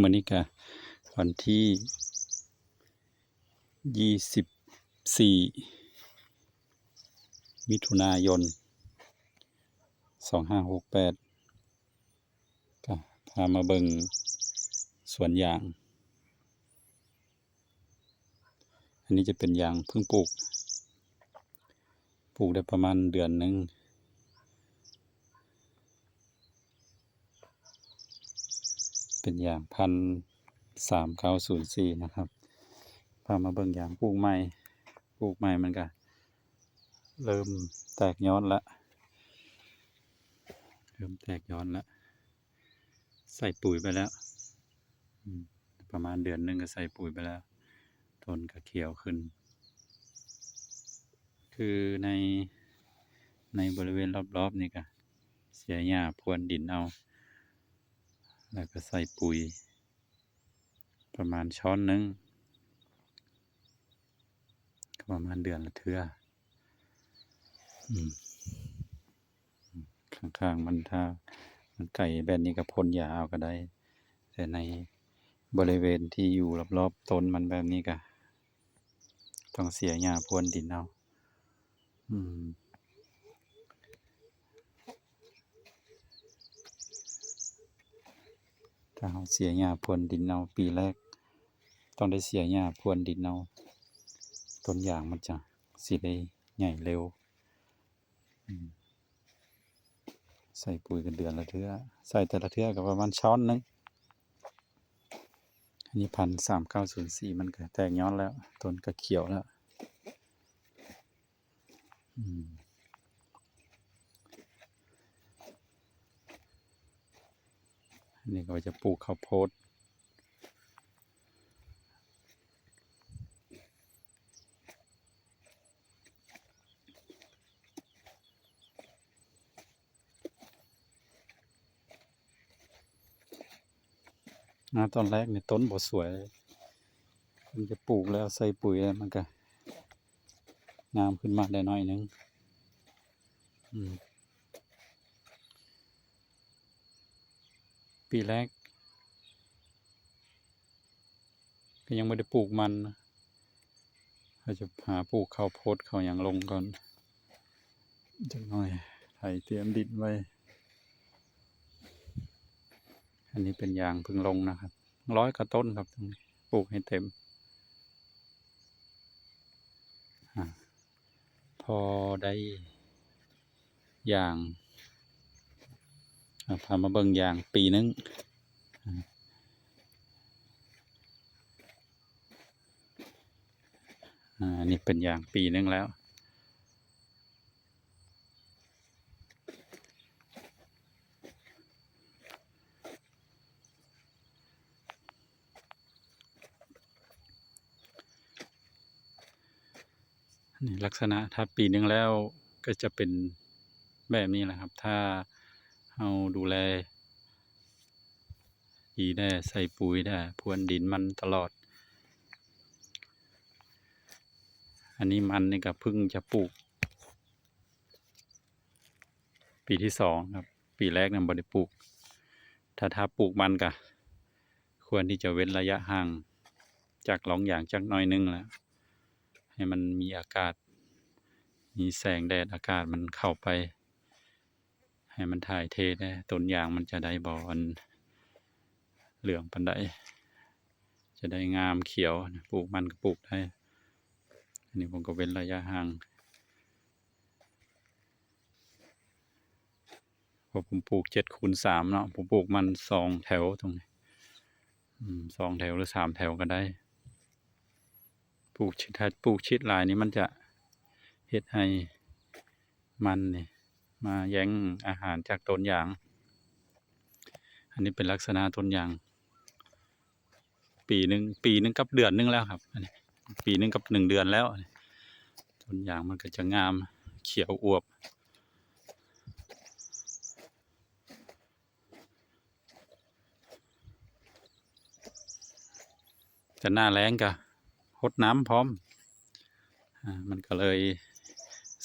ມື້ນີ້ກະວັນທີຊາວສີ່ ມິຖຸນາຍົນ ສອງຫ້າຫົກແປດ ກະພາມາເບິ່ງສວນຢາງ. ອັນນີ້ຈະເປັນຢາງເພິ່ງປູກ ປູກໄດ້ປະມານເດືອນໜຶ່ງ ເປັນຢາງພັນສາມເກົ້າສູນສີ່ນະຄັບ. ພາມາເບິ່ງຢາງປູກໃໝ່ ປູກໃໝ່ມັນກະເລີ່ມແຕກຍອດລະ ເລີ່ມແຕກຍອດລະ. ໃສ່ປຸ໋ຍໄປແລ້ວ ອືມ ປະມານເດືອນໜຶ່ງກະໃສ່ປຸ໋ຍໄປແລ້ວ ຕົ້ນກະຂຽວຂຶ້ນ. ຄືໃນ ໃນບໍລິເວນລອບໆນີ້ກະເສຍຫຍ້າພຣວນດິນເອົາ ແລ້ວກະໃສ່ປຸ໋ຍປະມານຊ້ອນໜຶ່ງ ກະປະມານເດືອນລະເທື່ອ. ອືມ ຂ້າງໆມັນ ຖ້າມັນໄກແບບນີ້ກະພົ່ນຢາເອົາກະໄດ້ ແຕ່ໃນບໍລິເວນທີ່ຢູ່ລອບໆຕົ້ນມັນແບບນີ້ກະຕ້ອງເສຍຫຍ້າພຣວນດິນເອົາ. ອືມ ຖ້າເຮົາເສຍຫຍ້າພຣວນດິນເອົາ ປີແລກຕ້ອງໄດ້ເສຍຫຍ້າພຣວນດິນເອົາ ຕົ້ນຢາງມັນຈະ ຊິໄດ້ໃຫຍ່ເລັວ. ອືມ ໃສ່ປຸ໋ຍກະເດືອນລະເທື່ອ ໃສ່ແຕ່ລະເທື່ອກະປະມານຊ້ອນໜຶ່ງ. ອັນນີ້ພັນສາມເກົ້າສູນສີ່ ມັນກະແຕກຍອດແລ້ວ ຕົ້ນກະຂຽວແລ້ວ. ອືມ ອັນນີ້ກະວ່າຈະປູກເຂົ້າໂພດ. ອາ ຕອນແລກນີ້ຕົ້ນບໍ່ສວຍ ເພິ່ງຈະປູກແລ້ວໃສ່ປຸ໋ຍແລ້ວ ມັນກະງາມຂຶ້ນມາໄດ້ໜ້ອຍໜຶ່ງ. ອືມ ປີແລກກະຍັງບໍ່ໄດ້ປູກມັນ ເຮົາຈະຫາປູກເຂົ້າໂພດເຂົ້າຫຍັງລົງກ່ອນ ຈັກໜ້ອຍ ໄຖຕຽມດິນໄວ້. ອັນນີ້ເປັນຢາງເພິ່ງລົງນະຄັບ ຮ້ອຍກວ່າຕົ້ນຄັບ ປູກໃຫ້ເຕັມ. ອາ ພໍໄດ້ຢາງ ອາ ພາມາເບິ່ງຢາງປີໜຶ່ງ. ອາ ອັນນີ້ເປັນຢາງປີໜຶ່ງແລ້ວ. ນີ້ລັກສະນະ ຖ້າປີໜຶ່ງແລ້ວກະຈະເປັນແບບນີ້ແຫຼະຄັບ ຖ້າເຮົາດູແລ ດີແດ່ ໃສ່ປຸ໋ຍແດ່ ພຣວນດິນມັນຕະຫຼອດ. ອັນນີ້ມັນນີ້ກະເພິ່ງຈະປູກປີທີສອງຄັບ ປີແລກນັ້ນບໍ່ໄດ້ປູກ. ຖ້າ ຖ້າປູກມັນກະຄວນທີ່ຈະເວັ້ນໄລຍະຫ່າງຈາກລອງຢາງຈັກໜ້ອຍໜຶ່ງລະ ໃຫ້ມັນມີອາກາດ ມີແສງແດດ ອາກາດມັນເຂົ້າໄປ ໃຫ້ມັນຖ່າຍເທແດ່ ຕົ້ນຢາງມັນຈະໄດ້ບໍ່ອັນເຫຼືອງປານໃດ ຈະໄດ້ງາມຂຽວ. ປູກມັນກະປູກໄດ້ ອັນນີ້ຜົມກະເວັ້ນໄລຍະຫ່າງ ເພາະຜົມປູກເຈັດຄູນສາມເນາະ ຜົມປູກມັນສອງແຖວຕົງນີ້ ອືມ ສອງແຖວຫຼືສາມແຖວກະໄດ້. ປູກຊິດ ຖ້າປູກຊິດຫຼາຍນີ້ມັນຈະເຮັດໃຫ້ມັນນີ້ມາແຍ່ງອາຫານຈາກຕົ້ນຢາງ. ອັນນີ້ເປັນລັກສະນະຕົ້ນຢາງ ປີໜຶ່ງ ປີໜຶ່ງກັບເດືອນໜຶ່ງແລ້ວຄັບ ອັນນີ້ປີໜຶ່ງກັບໜຶ່ງເດືອນແລ້ວ. ຕົ້ນຢາງມັນກະຈະງາມຂຽວອວບ. ແຕ່ໜ້າແລ້ງກະຫົດນ້ຳພ້ອມ ອາ ມັນກະເລີຍ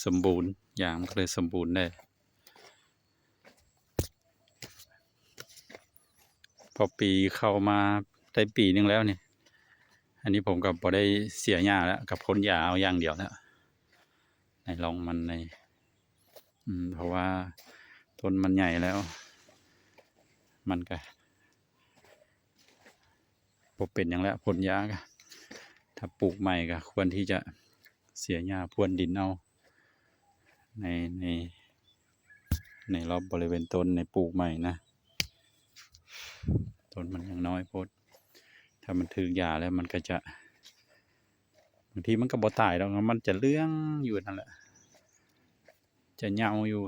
ສົມບູນ ຢາງມັນກະເລີຍສົມບູນແດ່. ຜ ພໍປີເຂົ້າມາໄດ້ປີໜຶ່ງແລ້ວນີ້ ອັນນີ້ຜົມກໍບໍ່ໄດ້ເສຍຫຍ້າແລ້ວ ກໍພົ່ນຢາເອົາຢ່າງດຽວແລ້ວ ໃນຮ່ອງມັນ ໃນ ອືມ ເພາະວ່າຕົ້ນມັນໃຫຍ່ແລ້ວ ມັນກະບໍ່ເປັນຫຍັງແລ້ວ ພົ່ນຢາກະ ຖ້າປູກໃໝ່ກະຄວນທີ່ຈະເສຍຫຍ້າ ພຣວນດິນເອົາ ໃນ ໃນ ໃນລອບບໍລິເວນຕົ້ນ ໃນປູກໃໝ່ນະ ຕົ້ນມັນຍັງນ້ອຍໂພດ ຖ້າມັນຖືກຢາແລ້ວມັນກະຈະ ບາງທີມັນກໍບໍ່ຕາຍດອກ ມັນຈະເຫຼືອງຢູ່ນັ້ນແຫຼະ ຈະເຫຍົ້າຢູ່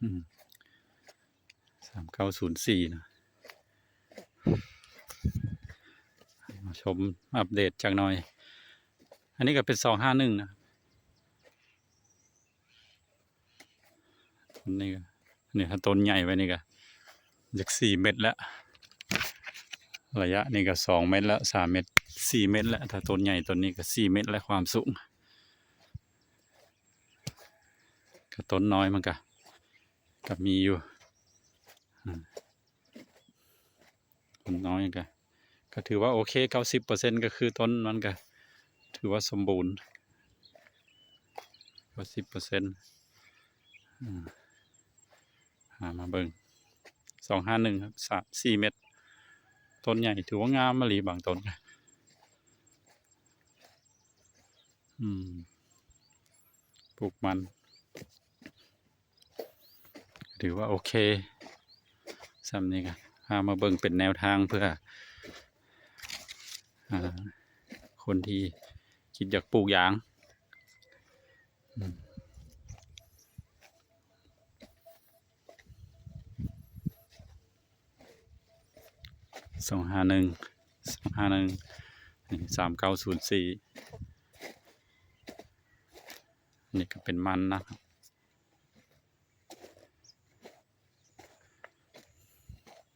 ອືມ ສາມເກົ້າສູນສີ່ນະ ມາຊົມອັບເດດຈັກໜ່ອຍ ອັນນີ້ກໍເປັນສອງຫ້າໜຶ່ງນະ ອັນນີ້ກໍ ນີ້ ຖ້າຕົ້ນໃຫຍ່ໄວ້ນີ້ກໍຈັກສີ່ເມັດແລ້ວ ໄລຍະນີ້ກໍສອງເມັດແລ້ວ ສາມເມັດ ສີ່ເມັດແລ້ວ ຖ້າຕົ້ນໃຫຍ່ຕົ້ນນີ້ກໍສີ່ເມັດແລ້ວ ຄວາມສູງ ກໍຕົ້ນນ້ອຍມັນກໍ ກໍມີຢູ່ ອືມ ຕົ້ນນ້ອຍກໍ ກໍຖືວ່າໂອເຄ ເກົ້າສິບເປີເຊັນ ກໍຄືຕົ້ນມັນກໍຖືວ່າສົມບູນ ເກົ້າສິບເປີເຊັນ ອືມ ຫາມາເບິ່ງ ສອງຫ້າໜຶ່ງ ສາມ ສີ່ເມັດ ຕົ້ນໃຫຍ່ ຖືວ່າງາມອີ່ຫຼີບາງຕົ້ນ ອືມ ປູກມັນ ຖືວ່າໂອເຄ ສ່ຳນີ້ກໍພາມາເບິ່ງເປັນແນວທາງເພື່ອ ອາ ຄົນທີ່ຄິດຢາກປູກຢາງ ອືມ ສອງຫ້າໜຶ່ງ ສອງຫ້າໜຶ່ງ ສາມເກົ້າສູນສີ່ ນີ້ກໍເປັນມັນນະ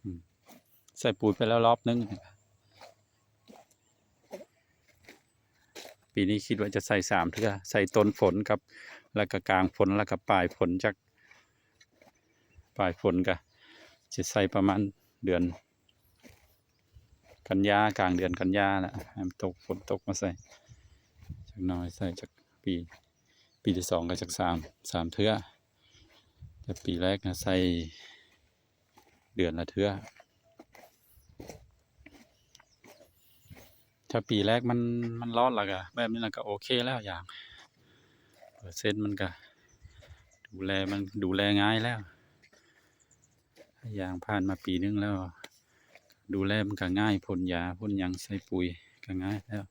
ອືມ ໃສ່ປຸ໋ຍໄປແລ້ວລອບໜຶ່ງ ປີນີ້ຄິດວ່າຈະໃສ່ສາມເທື່ອ ໃສ່ຕົ້ນຝົນກັບ ແລ້ວກໍກາງຝົນ ແລ້ວກໍປາຍຝົນ ຈັກປາຍຝົນກໍຈະໃສ່ປະມານເດືອນ ກັນຍາ ກາງເດືອນກັນຍາແຫຼະ ໃຫ້ມັນຕົກ ຝົນຕົກມາໃສ່ຈັກໜ້ອຍ ໃສ່ຈັກປີ ປີທີສອງກໍຈັກສາມ ສາມເທື່ອ ແຕ່ປີແລກນະໃສ່ເດືອນລະເທື່ອ ຖ້າປີແລກມັນ ມັນລອດແລ້ວກໍ ແບບນີ້ແລ້ວກໍໂອເຄແລ້ວ ຢາງ ເປີເຊັນມັນກໍ ດູແລ ມັນດູແລງ່າຍແລ້ວ ຢາງຜ່ານມາປີໜຶ່ງແລ້ວ ດູແລມັນກໍງ່າຍ ພົ່ນຢາ ພົ່ນຫຍັງ ໃສ່ປຸ໋ຍກໍງ່າຍແລ້ວ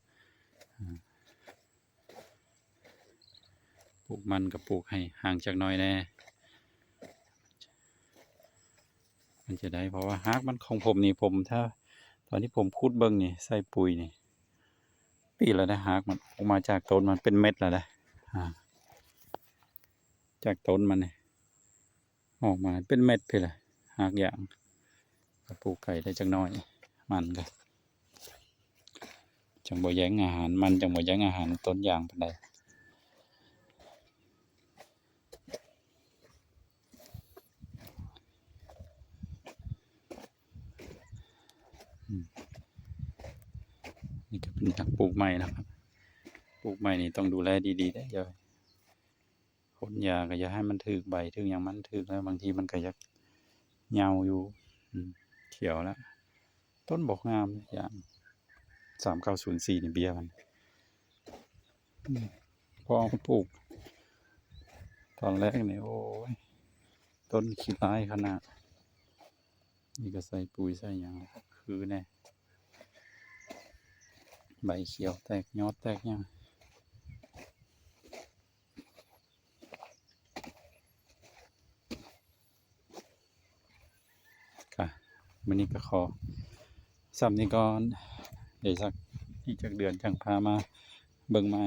ອາ ປູກມັນກໍປູກໃຫ້ຫ່າງຈັກໜ້ອຍແດ່ ມັນຈະໄດ້ ເພາະວ່າຮາກມັນ ຂອງຜົມນີ້ ຜົມ ຖ້າ ຕອນທີ່ຜົມຂຸດເບິ່ງນີ້ ໃສ່ປຸ໋ຍນີ້ ປີແລ້ວນະ ຮາກມັນອອກມາຈາກຕົ້ນມັນເປັນເມັດແລ້ວນະ ອາ ຈາກຕົ້ນມັນນີ້ ອອກມາເປັນເມັດພີ້ແຫຼະ ຮາກຢາງ ກໍປູກໄກໄດ້ຈັກໜ້ອຍ ມັນກໍຈັ່ງບໍ່ແຍ່ງອາຫານ ມັນຈັ່ງບໍ່ແຍ່ງອາຫານຕົ້ນຢາງປານໃດ ອືມ ນີ້ກໍເປັນການປູກໃໝ່ນະ ປູກໃໝ່ນີ້ຕ້ອງດູແລດີໆເດີ້ ຢ່າ ພົ່ນຢາກໍຢ່າໃຫ້ມັນຖືກໃບ ຖືກຫຍັງມັນ ຖືກແລ້ວບາງທີມັນກໍຢາກເຫຍົ້າຢູ່ ອືມ ຂຽວແລ້ວ ຕົ້ນບໍ່ງາມ ຢາງ ສາມເກົ້າສູນສີ່ນີ້ ເບ້ຍມັນ ອືມ ພໍເອົາມາປູກຕອນແລກນີ້ ໂອ້ຍ ຕົ້ນຂີ້ຮ້າຍຂະໜາດ ນີ້ກໍໃສ່ປຸ໋ຍໃສ່ຫຍັງຄືແນ່ ໃບຂຽວແຕກ ຍອດແຕກຫຍັງ. ກະມື້ນີ້ກະຂໍສ່ຳນີ້ກ່ອນ ເດ ສັກອີກຈັກເດືອນຈັ່ງພາມາເບິ່ງໃໝ່.